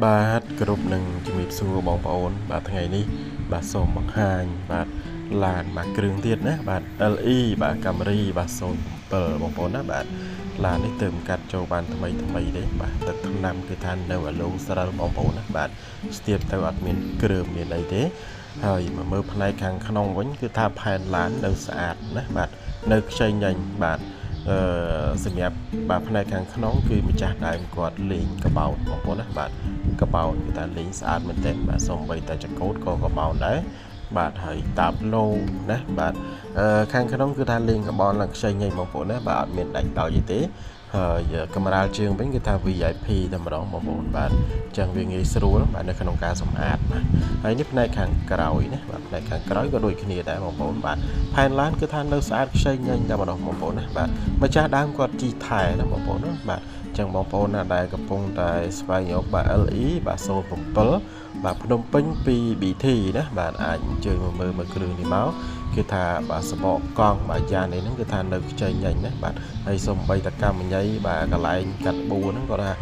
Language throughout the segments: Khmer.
បាទគ្រប់នឹងជំរាបសួរបងប្អូនបាទថ្ងៃនេះបាទសូមបង្ហាញបាទឡានមួយគ្រឿងទៀតណាបាទ LE បាទ Camry បាទ07បងប្អូនណាបាទឡាននេះទើបកាត់ចូលបានថ្មីថ្មីទេបាទទឹកថ្នាំគឺថានៅអាឡូងស្រិលបងប្អូនណាបាទស្ទាបទៅអត់មានគ្រើមមានអីទេហើយមកមើលផ្នែកខាងក្នុងវិញគឺថាផែនឡាននៅស្អាតណាបាទនៅខ្ចីញញបាទអឺសម្រាប់បាទផ្នែកខាងក្នុងគឺម្ចាស់ដើមគាត់លេងកបោនបងប្អូនណាបាទកបោនគឺថាលេងស្អាតមែនទែនបាទសូម្បីតែចកោតក៏កបោនដែរបាទហើយតាបឡូណាបាទអឺខាងក្នុងគឺថាលេងកបោនឡើងខ្ចីញញបងប្អូនណាបាទអត់មានដាច់ដោយអីទេហើយកម្រាលជើងវិញគឺថា VIP តែម្ដងបងប្អូនបាទអញ្ចឹងវាងាយស្រួលបាទនៅក្នុងការសម្អាតបាទហើយនេះផ្នែកខាងក្រោយណាបាទផ្នែកខាងក្រោយក៏ដូចគ្នាដែរបងប្អូនបាទផែនឡានគឺថានៅស្អាតខ្ចីញញតែម្ដងបងប្អូនណាបាទម្ចាស់ដើមគាត់ជិះថែណាបងប្អូនណាបាទអញ្ចឹងបងប្អូនណាដែលកំពុងតែស្វែងរកបាទ LE បាទ07បាទភ្នំពេញពី BT ណាបាទអាចអញ្ជើញមកមើលមើលគ្រឿងនេះមកគឺថាបាទសបកកង់បាទយ៉ានេះហ្នឹងគឺថានៅខ្ចីញញណាបាទហើយសំបីតកម្មញ៉ៃបាទកន្លែងកាត់បួហ្នឹងគាត់ថា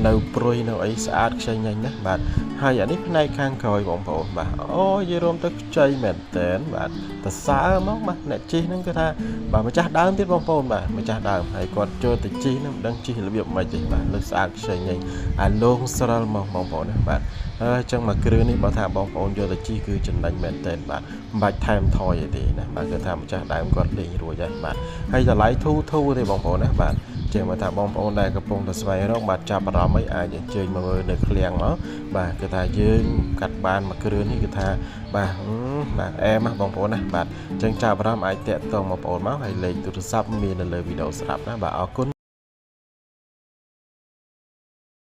នៅព្រុយនៅអីស្អាតខ្ចីញញណាបាទហើយអានេះផ្នែកខាងក្រោយបងប្អូនបាទអូយនិយាយរួមទៅខ្ចីមែនតើបាទតសើមកបាទអ្នកជិះហ្នឹងគឺថាបាទម្ចាស់ដើមទៀតបងប្អូនបាទម្ចាស់ដើមហើយគាត់ចូលទៅជិះហ្នឹងមិនដឹងជិះរបៀបម៉េចទេបាទលើស្អាតខ្ចីញញអាលងស្រិលមកបងប្អូនណាបាទហើយអញ្ចឹងមកគ្រឿងនេះបើថាបងប្អូនយកទៅជិះគឺចំណេញមែនតើបាទមិនបាច់ថែមថយអីទេណាបាទគឺថាម្ចាស់ដើមគាត់លេងរួចហើយបាទហើយតម្លៃធូរធូរទេបងប្អូនណាបាទជាងបើថាបងប្អូនដែលកំពុងតែស្វែងរកបាទចាប់អារម្មណ៍អីអាចអញ្ជើញមកមើលនៅឃ្លាំងមកបាទគឺថាយើងកាត់បានមួយគ្រឿងនេះគឺថាបាទបាទអែមបងប្អូនណាបាទអញ្ចឹងចាប់អារម្មណ៍អាចតាក់ទងបងប្អូនមកហើយលេខទូរស័ព្ទមាននៅលើវីដេអូស្រាប់ណាបាទអរគុណ។